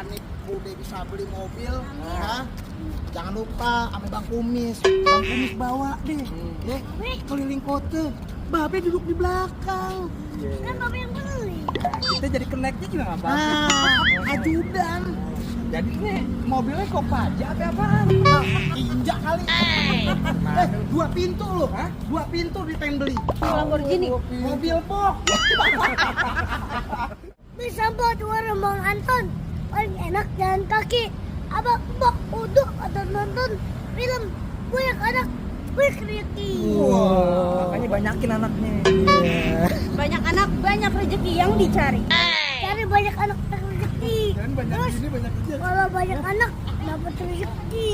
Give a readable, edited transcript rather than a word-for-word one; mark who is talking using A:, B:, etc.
A: Ani udah bisa beli mobil, ya. Jangan lupa sama Bang Kumis. Bang Kumis bawa deh, ya. Keliling kota. Babe duduk di belakang.
B: Kan Babe yang beli.
C: Kita jadi connect-nya juga nggak apa-apa.
A: Nah, ajudan.
C: Jadi ini mobilnya kok pajak apa apaan?
A: Injak kali. Dua pintu loh, dua pintu di pengen beli.
B: Lamborghini.
A: Mobil pok.
B: Bisa buat warung Bang Anton. Paling enak jalan kaki. Abang mau uduk atau nonton film. Gue yang anak, gue rezeki.
C: Makanya banyakin anaknya.
B: Banyak anak, banyak rezeki yang dicari. Cari banyak anak rezeki.
A: Dan banyak
B: Terus
A: ini banyak kerja.
B: kalau banyak anak dapat rezeki.